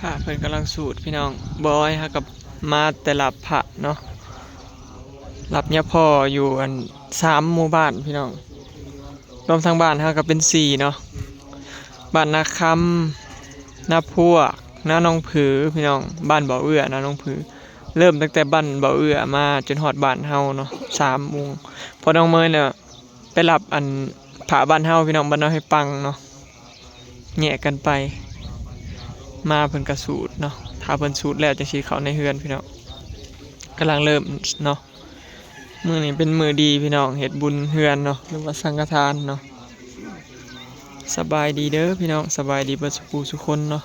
ພະເພິ່ນກຳລັງສູດພີ່ນ້ອງ. ບອຍ ເຮົາກໍມາແຕ່ຮັບພະເນາະ, ຮັບຍາພໍ່ຢູ່ອັນສາມໝູ່ບ້ານພີ່ນ້ອງ, ລວມທັງບ້ານເຮົາກໍເປັນສີ່ເນາະ, ບ້ານນາຄຳ, ນາພວກ, ນາໜອງຜືພີ່ນ້ອງ, ບ້ານບໍ່ເອື້ອ ນາໜອງຜື. ເລີ່ມຕັ້ງແຕ່ບ້ານບໍ່ເອື້ອມາຈົນຮອດບ້ານເຮົາເນາະ ສາມໝູ່. ພໍ່ນ້ອງເມຍນະ ໄປຮັບອັນພະບ້ານເຮົາພີ່ນ້ອງ, ບ້ານນ້ອຍຫ້ວຍປັງເນາະ, ແຍກກັນໄປ. ມາເພິ່ນກະສູດເນາະ, ຖ້າເພິ່ນສູດແລ້ວຈັ່ງຊິເຂົ້າໃນເຮືອນພີ່ນ້ອງ. ກຳລັງເລີ່ມເນາະ, ມື້ນີ້ເປັນມື້ດີພີ່ນ້ອງ, ເຮັດບຸນເຮືອນເນາະ ຫຼືວ່າສັງຄະທານເນາະ. ສະບາຍດີເດີພີ່ນ້ອງ, ສະບາຍດີເບິດສູ່ຜູ້ສູ່ຄົນເນາະ.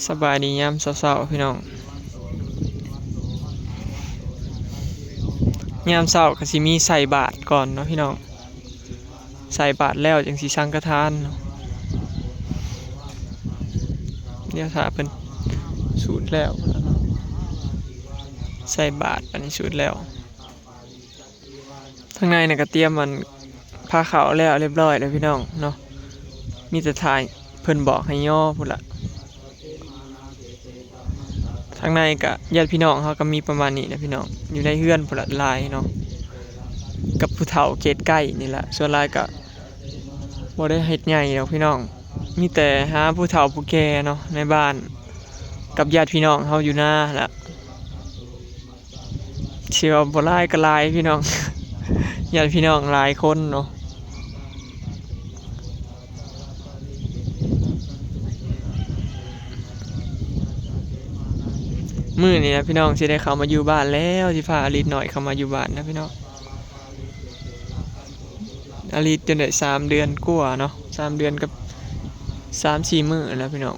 ສະບາຍດີຍາມເຊົ້າໆພີ່ນ້ອງ. ຍາມເຊົ້າກໍຊິມີໃສ່ບາດກ່ອນເນາະພີ່ນ້ອງ, ໃສ່ບາດແລ້ວຈັ່ງຊິສັງຄະທານເນາະ. ດຽວຖ້າເພິ່ນສູດແລ້ວ ໃສ່ບາດ ອັນນີ້ສູດແລ້ວ. ທາງໃນນະກະຕຽມອັນພາເຂົ້າແລ້ວຮຽບຮ້ອຍແລ້ວພີ່ນ້ອງເນາະ, ມີແຕ່ຖ້າເພິ່ນບອກໃຫ້ຍໍພຸ້ນລະ. ທາງໃນກະຍາດພີ່ນ້ອງເຮົາກະມີປະມານນີ້ແຫຼະພີ່ນ້ອງ, ຢູ່ໃນເຮືອນພຸ້ນລະຫຼາຍເນາະ, ກັບຜູ້ເຖົ້າເຂດໃກ້ນີ້ລະ. ສ່ວນຫຼາຍກະບໍ່ໄດ້ເຮັດໃຫຍ່ດອກພີ່ນ້ອງ, ມີແຕ່ຫາຜູ້ເຖົ້າຜູ້ແກ່ເນາະ ໃນບ້ານ ກັບຍາດພີ່ນ້ອງເຮົາຢູ່ນາຫັ້ນລະ. ຊິວ່າບໍ່ຫຼາຍກໍຫຼາຍພີ່ນ້ອງ, ຍາດພີ່ນ້ອງຫຼາຍຄົນເນາະ. ມື້ນີ້ນະພີ່ນ້ອງ ຊິໄດ້ເຂົ້າມາຢູ່ບ້ານແລ້ວ, ຊິພາອາລິດນ້ອຍເຂົ້າມາຢູ່ບ້ານນະພີ່ນ້ອງ. ອາລິດຈົນໄດ້ສາມເດືອນກວ່າເນາະ, ສາມເດືອນກັບສາມສີ່ມື້ແລ້ວພີ່ນ້ອງ.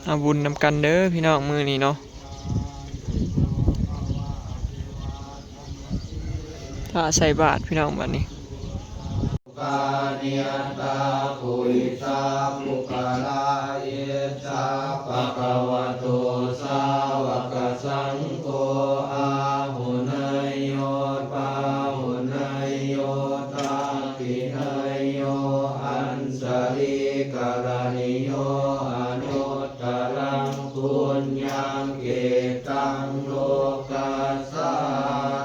ເອົາບຸນນຳກັນເດີພີ່ນ້ອງ ມື້ນີ້ເນາະ. ຖ້າໃສ່ບາດພີ່ນ້ອງ ບາດນີ້. ການິຍະຕາ ປູລິສາ ປຸກກະລາ ເອສະ ພະຄະວະໂຕ ສາວະກະສັງໂຄ ອາຫຸເນຍໂຍ ປາຫຸເນຍໂຍ ທັກຂິເນຍໂຍ ອັນຊະລີກະລະນິໂຍ ອະນຸດຕະລັງ ປຸນຍັງເກຕັງ ໂລກັດສາ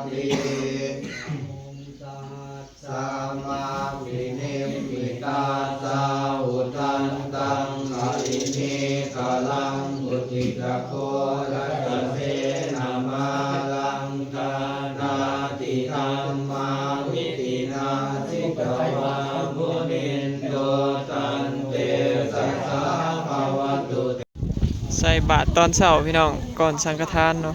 ຕິ. ສະມາພິນິມມິຕາ ສາຫຸທັນຕັງ ຄະລິນີຄະລັງ ອຸທິດຕະໂຄ ລັດຕະເສນະມາລັງ ການາຕິທຳມາວິທິນາ ສິດຕະວາ ມຸນິນໂຕ ຕັນເຕຊະສາ ພະວັນຕຸ ໃສ່ບາດຕອນເຊົ້າພີ່ນ້ອງ ກ່ອນສັງຄະທານເນາະ.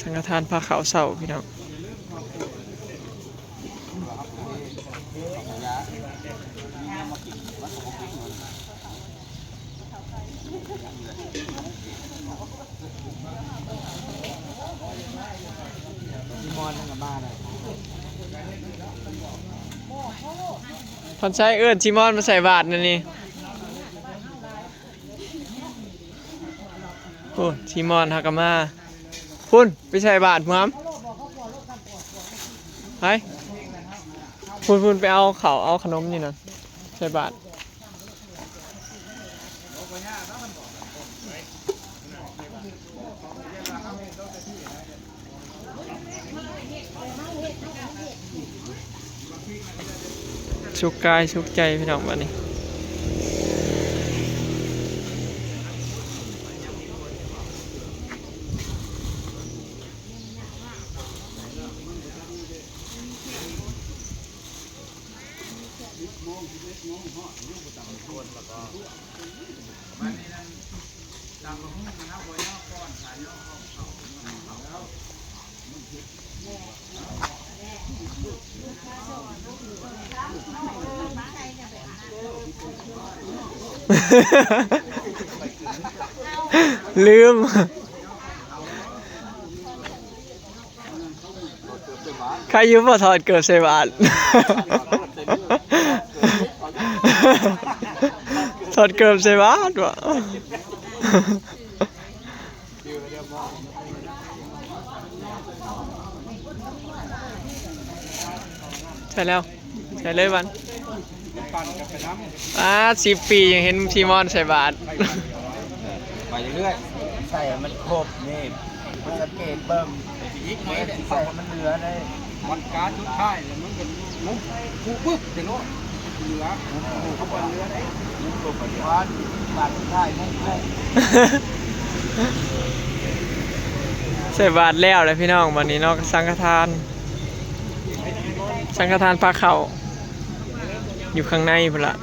ສັງຄະທານພາເຂົ້າເຊົ້າພີ່ນ້ອງ. ພອນໄຊເອີ້ນຊີມອນມາໃສ່ບາດນັ້ນນີ້. ໂອ້ ຊີມອນເຮົາກໍມາ. ພຸ້ນ ໄປໃສ່ບາດພວມ ໄປ ພຸ້ນໆ ໄປເອົາເຂົ້າເອົາຂະໜົມນີ້ນະ ໃສ່ບາດ. ເອີ ສຸກກາຍສຸກໃຈພີ່ນ້ອງ ບາດນີ້. ລືມ. ໃຄຢູ່ບໍ່ຖອດເກີບໃສ່ບາດ ຖອດເກີບໃສ່ບາດບໍ່. ໃສ່ແລ້ວ ໃສ່ເລີຍວັນ. ປາດ ສິບປີຍັງເຫັນຊີມອນໃສ່ບາດ ໄປເລື້ອຍໆ ໃສ່ໃຫ້ມັນຄົບນີ້ ສັງເກດເບິ່ງ ໃສ່ໃຫ້ມັນເຫຼືອໄດ້ ວັນການສຸດທ້າຍແລ້ວມັນກໍງຸບ ງຸບປຶບໃສ່ໂລດ ເຫຼືອ ງຸບປຶບເຫຼືອໄດ້ ງຸບປຶບບາດສຸດທ້າຍ ງຸບປຶບ. ໃສ່ບາດແລ້ວແຫຼະພີ່ນ້ອງ ບັດນີ້ເນາະ ສັງຄະທານ ສັງຄະທານພາເຂົ້າ ຢູ່ຂ້າງໃນພຸ້ນລະ.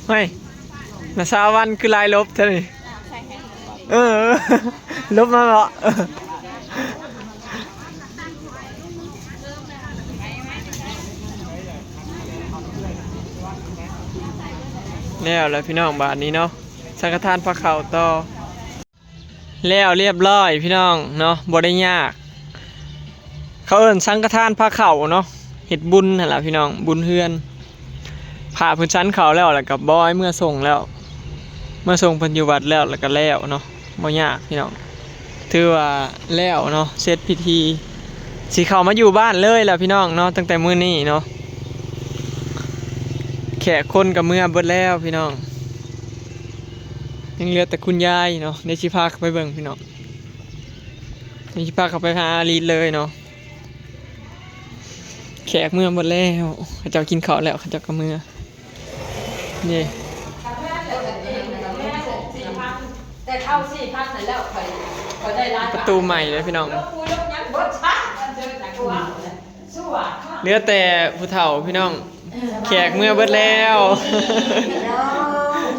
ເຮີ້ຍ ນາສາວວັນຄືລາຍລົບແທ້ນີ້. ເອີ ລົບມາເບາະ. ແລ້ວແຫຼະພີ່ນ້ອງ ບາດນີ້ເນາະ ສັງຄະທານພາເຂົ້າຕໍ່. ແລ້ວລຽບລ້ອຍພີ່ນ້ອງເນາະ ບໍ່ໄດ້ຍາກ. ເຂົາເອີ້ນສັງຄະທານພາເຂົ້າເນາະ ເຮັດບຸນຫັ້ນລະພີ່ນ້ອງ ບຸນເຮືອນ. ພະເພິ່ນສັນເຂົ້າແລ້ວ ແລ້ວກໍບອຍເມືອສົ່ງແລ້ວ ເມືອສົ່ງເພິ່ນຢູ່ວັດແລ້ວ ແລ້ວກໍແລ້ວເນາະ ບໍ່ຍາກພີ່ນ້ອງ. ຖືວ່າແລ້ວເນາະ ເສັດພິທີ ຊິເຂົ້າມາຢູ່ບ້ານເລີຍລະພີ່ນ້ອງເນາະ ຕັ້ງແຕ່ມື້ນີ້ເນາະ. ແຂກຄົນກໍເມືອເບິດແລ້ວພີ່ນ້ອງ ຍັງເຫຼືອແຕ່ຄຸນຍາຍເນາະ. ດຽວຊິພາເຂົ້າໄປເບິ່ງພີ່ນ້ອງ ດຽວຊິພາເຂົ້າໄປຫາອາລິດເລີຍເນາະ. ແຂກເມືອເບິດແລ້ວ ເຂົາເຈົ້າກິນເຂົ້າແລ້ວ ເຂົາເຈົ້າກໍເມືອ. ນີ້ ແຕ່ເຂົ້າສີ່ພັນນັ້ນແລ້ວ ຂ້ອຍ ຂ້ອຍໄດ້ຫຼາຍ ປະຕູໃໝ່ເດ້ພີ່ນ້ອງ ເຫຼືອແຕ່ຜູ້ເຖົ້າພີ່ນ້ອງ ແຂກເມືອເບິດແລ້ວ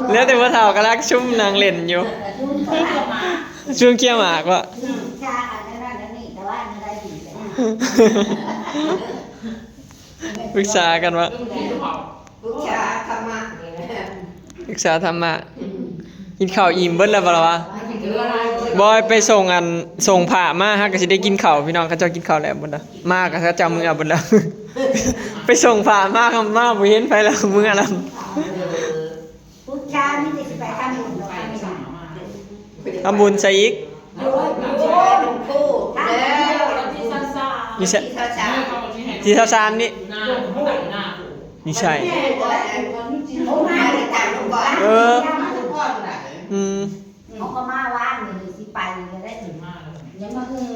ເຫຼືອແຕ່ຜູ້ເຖົ້າກຳລັງຊຸມນັ່ງຫຼິ້ນຢູ່ ຊຸມເຄຍໝາກວະ ປຶກສາກັນວ່າ ປຶກສາທຳມະນີ້ແຫຼະ ປຶກສາທຳມະ. ອືມ ກິນເຂົ້າອີ່ມເບິດແລ້ວບໍ່ລະວະ? ບໍ່ ໄປສົ່ງອັນ ສົ່ງພະມາ ຫາກໍຊິໄດ້ກິນເຂົ້າ ພີ່ນ້ອງ ເຂົາເຈົ້າກິນເຂົ້າແລ້ວເບິດລະ ມາກໍເຂົາເຈົ້າເມືອເບິດລະ ໄປສົ່ງພະມາ ມາບໍ່ເຫັນໃຜລະ ເມືອລະ. ປຶກສາມີແຕ່ຊິໄປທຳບຸນ ທຳບຸນໃສອີກ? ຢູ່ໃສ? ທີຊາວສາມນີ້ ຢູ່ໃສ? ເອີ ອືມ ເຂົາກໍມາວານນີ້ ຊິໄປແລ້ວໄດ້ ຍັງມາຫຶງ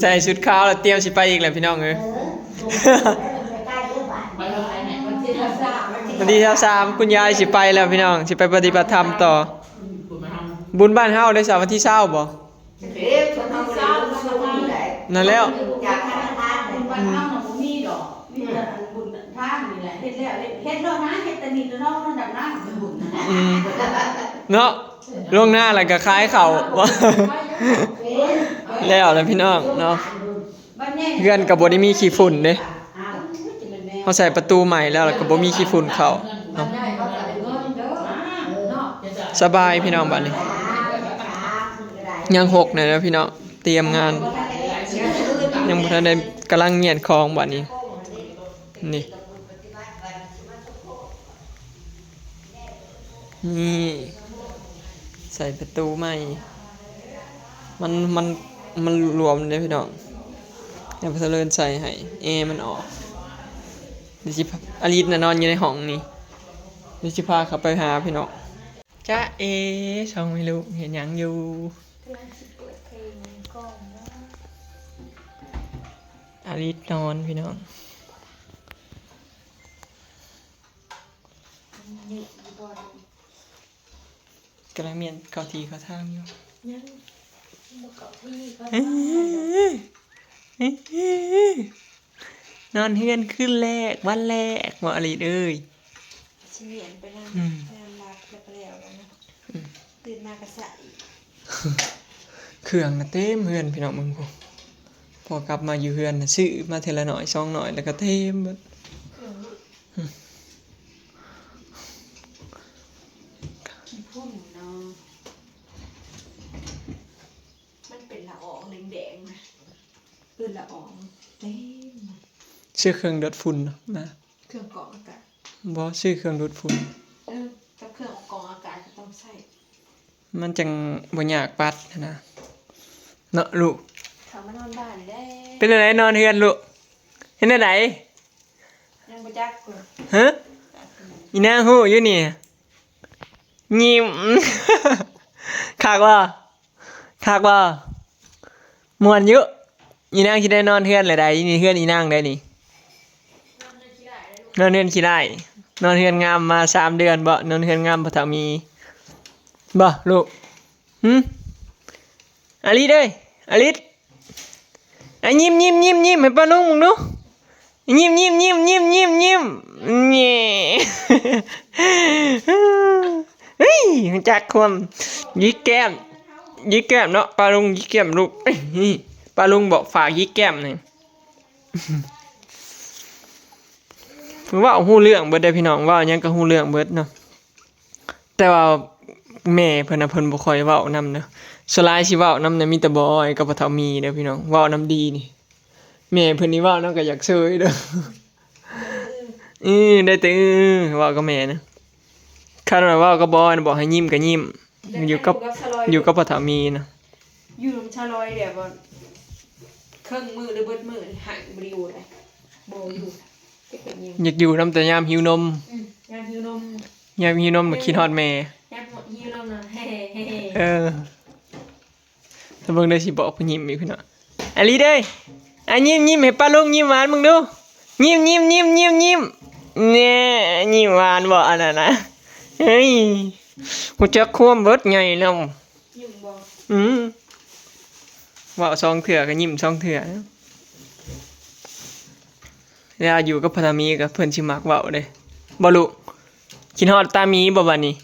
ໃສ່ຊຸດຂາວແລ້ວ ຕຽມຊິໄປອີກແລ້ວພີ່ນ້ອງເອີຍ. ເອີ ວັນທີຊາວສາມ ຄຸນຍາຍຊິໄປແລ້ວພີ່ນ້ອງ ຊິໄປປະຕິບັດທຳຕໍ່. ບຸນບ້ານເຮົາໄດ້ສາ ວັນທີຊາວບໍ່? ນັ້ນແລ້ວ ບຸນບ້ານເຮົານະບໍ່ມີດອກ ມີແຕ່ບຸນທານນີ້ແຫຼະ ເຮັດແລ້ວ ເຮັດ ເຮັດໂລດນະ ເຮັດແຕ່ນີ້ແຕ່ນ້ອງນຳນາ ບຸນນະ ອືມ ເນາະ. ລ່ວງໜ້າແລ້ວກໍຂາຍເຂົ້າ ແລ້ວແຫຼະພີ່ນ້ອງເນາະ. ເຮືອນກໍບໍ່ໄດ້ມີຂີ້ຝຸ່ນເດ້ ເຮົາໃສ່ປະຕູໃໝ່ແລ້ວ ແລ້ວກໍບໍ່ມີຂີ້ຝຸ່ນເຂົ້າເນາະ. ສະບາຍພີ່ນ້ອງ ບາດນີ້ ຍັງຫົກແນ່ເດີພີ່ນ້ອງ ຕຽມງານ ຍັງບໍ່ທັນໄດ້ ກຳລັງງຽນຂອງບາດນີ້ ນີ້ ນີ້ ໃສ່ປະຕູໃໝ່ ມັນ ມັນ ມັນລວມເດ້ພີ່ນ້ອງ. ໃຫ້ພໍ່ເລີນໃສ່ໃຫ້ ແອມັນອອກ. ດຽວຊິພາ ອາລິດນະນອນຢູ່ໃນຫ້ອງນີ້. ດຽວຊິພາເຂົ້າໄປຫາພີ່ນ້ອງ. ຈ໊ະເອ ສອງແມ່ລູກເຮັດຫຍັງຢູ່? ກຳລັງຊິເປີດເພງກ່ອນເນາະ. ອາລິດນອນພີ່ນ້ອງ. ມັນເຍາະຢູ່ບໍ່? ກຳລັງມ້ຽນເຂົ້າທີ່ເຂົ້າທາງຢູ່. ຍັງບໍ່ເຂົ້າທີ່ເຂົ້າທາງ. ນອນເຮືອນຄືນແລກ ວັນແລກບໍ່ອາລິດເອີຍ? ຊິມ້ຽນໄປນຳ. ອືມ ນອນຫຼັບແລ້ວກໍແລ້ວແລ້ວນະ. ອືມ ຕື່ນມາກໍສະອີກ. ເຄື່ອງນະເຕັມເຮືອນພີ່ນ້ອງ ເບິ່ງພຸ້ນ. ພໍກັບມາຢູ່ເຮືອນນະ ຊື້ມາເທື່ອລະໜ້ອຍສອງໜ້ອຍ ແລ້ວກໍເຕັມເບິດ. ອືມ ຂີ້ຝຸ່ນເນາະ ມັນເປັນລະອອງແດງໆນະ. ເອີ ລະອອງເຕັມ. ຊື້ເຄື່ອງດູດຝຸ່ນເນາະ ມາ. ເຄື່ອງກອງອາກາດ. ບໍ່ ຊື້ເຄື່ອງດູດຝຸ່ນ. ເອີ ກັບເຄື່ອງກອງອາກາດກໍຕ້ອງໃຊ້. ມັນຈັ່ງບໍ່ຍາກປັດຫັ້ນນະ ເນາະລູກ. ເຂົ້າມານອນບ້ານແລ້ວ. ເປັນແນວໃດນອນເຮືອນລູກ? ເຮັດແນວໃດ? ຍັງບໍ່ຈັກເພິ່ນ. ຮະ? ອີນາງຮູ້ຢູ່ນີ້. ຍິ້ມ. ຄັກບໍ່? ຄັກບໍ່? ມ່ວນຢູ່. ອີນາງຊິໄດ້ນອນເຮືອນແລ້ວໃດ໋ ນີ້ເຮືອນອີນາງໃດ໋ນີ້. ນອນເຮືອນຂີ້ລ້າຍ ນອນເຮືອນງາມມາສາມເດືອນບໍ່? ນອນເຮືອນງາມພໍ່ເຖົ້າມີບໍ່ລູກ? ຫື? ອາລິດເອີຍ ອາລິດ. ອ່ະ ຍິ້ມໆໆໆ ໃຫ້ປ້າລຸງເບິ່ງດູ. ຍິ້ມໆໆໆໆ ແຫຍ ເຮີ້ຍ ຮູ້ຈັກຄວາມ ຍິກແກ້ມ ຍິກແກ້ມເນາະ ປ້າລຸງຍິກແກ້ມລູກ. ປ້າລຸງບອກຝາກຍິກແກ້ມນີ້. ເວົ້າຮູ້ເລື່ອງເບິດເດ້ພີ່ນ້ອງ ເວົ້າຫຍັງກໍຮູ້ເລື່ອງເບິດເນາະ. ແຕ່ວ່າແມ່ເພິ່ນນະ ເພິ່ນບໍ່ຄ່ອຍເວົ້ານຳເດີ. ສ່ວນຫຼາຍຊິເວົ້ານຳນະ ມີແຕ່ບໍ່ອອຍກັບພໍ່ເຖົ້າມີເດີພີ່ນ້ອງ ເວົ້ານຳດີນີ້. ແມ່ເພິ່ນນີ້ເວົ້ານຳກໍຢາກເຊີຍເດີ. ອື ໄດ້ແຕ່ ອື ເວົ້າກັບແມ່ນະ. ຄັນວ່າເວົ້າກັບບໍ່ອອຍນະ ບອກໃຫ້ຍິ້ມກໍຍິ້ມ. ຢູ່ກັບ ຢູ່ກັບສະລອຍ ຢູ່ກັບພໍ່ເຖົ້າມີນະ. ຢູ່ນຳສະລອຍແບບວ່າເຄິ່ງມື້ຫຼືເບິດມື້ນີ້ ໃຫ້ບໍ່ໄດ້ຢູ່ເລີຍ ບໍ່ຢູ່. ຢາກຢູ່ນຳແຕ່ຍາມຫິວນົມ. ອືມ ຍາມຫິວນົມ ຍາມຫິວນົມ ອືມ ຄິດຮອດແມ່ ຍາມຫິວນົມນະ ເອີ. ຖ້າເບິ່ງໄດ້ຊິບອກເພິ່ນຍິ້ມອີກພີ່ນ້ອງ. ອາລີເດີ ອາ ຍິ້ມ ຍິ້ມໃຫ້ປ້າລຸງ ຍິ້ມຫວານເບິ່ງດູ. ຍິ້ມ ຍິ້ມ ຍິ້ມ ຍິ້ມ ຍິ້ມ ແນ່ ຍິ້ມຫວານບໍ່ອັນນັ້ນນະ? ເຮີ້ຍ ຮູ້ຈັກຄວາມເບິດໃຫຍ່ແລ້ວ. ຍິ້ມບໍ່? ອືມ ເວົ້າສອງເທື່ອກໍຍິ້ມສອງເທື່ອ. ເວລາຢູ່ກັບພໍ່ຕາມີກໍເພິ່ນຊິມັກເວົ້າເດ້ ບໍ່ລູກ? ຄິດຮອດຕາມີບໍ່ບັດນີ້?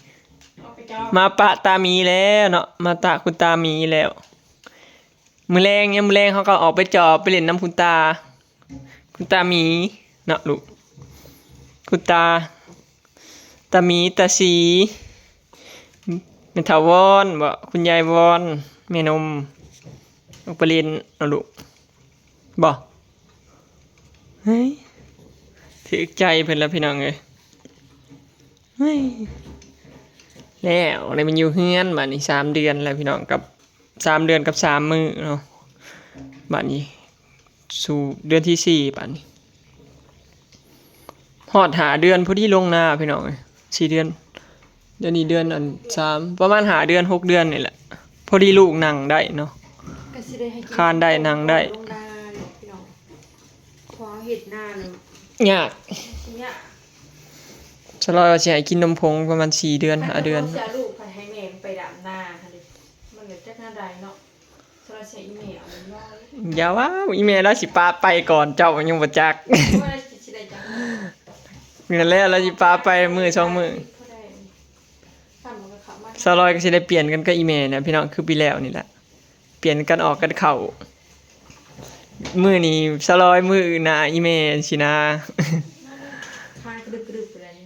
ມາປະຕາມີແລ້ວເນາະ ມາປະຄຸນຕາມີແລ້ວ. ມື້ແລງ ຍາມມື້ແລງເຮົາກໍອອກໄປຈອບ ໄປຫຼິ້ນນຳຄຸນຕາ ຄຸນຕາມີເນາະລູກ. ຄຸນຕາ ຕາມີ ຕາສີ ແມ່ເຖົ້າວອນບໍ ຄຸນຍາຍວອນ ແມ່ນົມ ອອກໄປຫຼິ້ນເນາະລູກ ບໍ? ເຮີ້ຍ ຖືກໃຈເພິ່ນແລ້ວພີ່ນ້ອງເອີຍ. ເຮີ້ຍ ແລ້ວໄດ້ມາຢູ່ເຮືອນບາດນີ້ສາມເດືອນແລ້ວພີ່ນ້ອງ ກັບ ສາມເດືອນກັບສາມມື້ເນາະ. ບາດນີ້ສູ່ເດືອນທີສີ່ ບາດນີ້ຮອດຫ້າເດືອນພໍດີລົງນາພີ່ນ້ອງເອີຍ. ສີ່ເດືອນ ດຽວນີ້ເດືອນອັນສາມ ປະມານຫ້າເດືອນ ຫົກເດືອນນີ້ແຫຼະ ພໍດີລູກນັ່ງໄດ້ເນາະ. ຄານໄດ້ ນັ່ງໄດ້ ລົງນາເນາະພີ່ນ້ອງ ເພາະເຮົາເຮັດນາເນາະ ຍາກ ຍາກ. ສະລອຍວ່າຊິໃຫ້ກິນນົມຜົງປະມານສີ່ເດືອນ ຫ້າເດືອນ. ເຮົາຊິເອົາລູກໄປໃຫ້ແມ່ໄປດຳນາຫັ້ນເດ ມັນກໍຈັກແນວໃດເນາະ. ສະລອຍໃສ່ອີແມ່ເອົາເລີຍ ຢ່າເວົ້າ ອີແມ່ລາວຊິປະໄປກ່ອນເຈົ້າຍັງບໍ່ຈັກ. ໂອ້ຍ ຊິໄດ້ຈັກມື້ ນັ້ນແຫຼະ ລາວຊິປະໄປມື້ສອງມື້. ສະລອຍກໍຊິໄດ້ປ່ຽນກັນກັບອີແມ່ນະພີ່ນ້ອງ ຄືປີແລ້ວນີ້ແຫຼະ ປ່ຽນກັນອອກກັນເຂົ້າ. ມື້ນີ້ສະລອຍ ມື້ໜ້າອີແມ່ຊີ້ນາ. ຄານກະດຶບກະດຶບໄປແລ້ວນີ້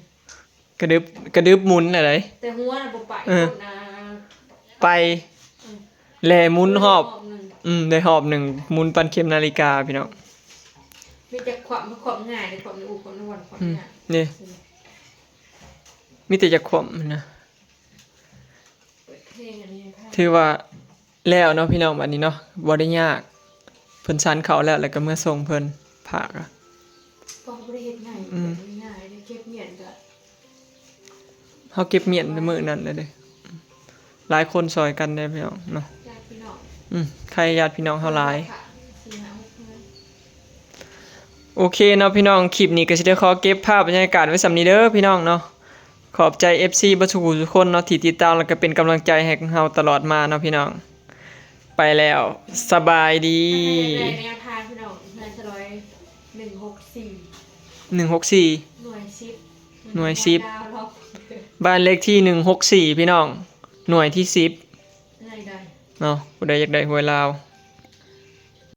ກະດຶບ ກະດຶບໝຸນຫັ້ນໃດ ແຕ່ຫົວນະບໍ່ໄປ ເອີ ຄົນນະ ໄປ ອືມ ແລ່ໝຸນຮອບ ໄປຮອບໜຶ່ງ ອືມ ໄດ້ຮອບໜຶ່ງ ໝຸນປານເຂັມນາລິກາພີ່ນ້ອງ. ມີແຕ່ຄວາມ ຄວາມງ່າຍເດ້ ຄວາມໃນອູ່ ຄວາມໃນວັນ ຄວາມ ອືມ ງ່າຍ ນີ້ ອືມ ມີແຕ່ຈະຄວາມນະ. ເປີດເພງອັນນີ້ ຖືວ່າ ແລ້ວເນາະພີ່ນ້ອງ ບັດນີ້ເນາະ ບໍ່ໄດ້ຍາກ ເພິ່ນສັນເຂົ້າແລ້ວ ແລ້ວກໍເມືອສົ່ງເພິ່ນ ພາກະ ກໍບໍ່ໄດ້ເຮັດງ່າຍ ອືມ ເກັບໝ້ຽນກໍ ເຮົາເກັບໝ້ຽນມື້ນັ້ນແຫຼະເດ້ ຫຼາຍຄົນຊ່ອຍກັນເດ້ພີ່ນ້ອງເນາະ ຍາດພີ່ນ້ອງ ອືມ ໃຄຍາດພີ່ນ້ອງເຮົາຫຼາຍ ໂອເຄເນາະພີ່ນ້ອງ ຄລິບນີ້ກໍຊິໄດ້ຂໍເກັບພາບບັນຍາກາດໄວ້ສ່ຳນີ້ເດີພີ່ນ້ອງເນາະ ຂອບໃຈເອັຟຊີເບິດສູ່ຜູ້ສູ່ຄົນເນາະ ທີ່ຕິດຕາມ ແລ້ວກໍເປັນກຳລັງໃຈໃຫ້ເຮົາຕະຫຼອດມາເນາະພີ່ນ້ອງ ໄປແລ້ວ ສະບາຍດີ ໄດ້ແນວທາງພີ່ນ້ອງ ເຮືອນຊະລອຍ ໜຶ່ງຫົກສີ່ ໜຶ່ງຫົກສີ່ ໜ່ວຍສິບ ໜ່ວຍສິບ ບ້ານເລກທີ ໜຶ່ງຫົກສີ່ ພີ່ນ້ອງ ໜ່ວຍທີ ສິບ ເນາະ ຜູ້ໃດຢາກໄດ້ຫວຍລາວ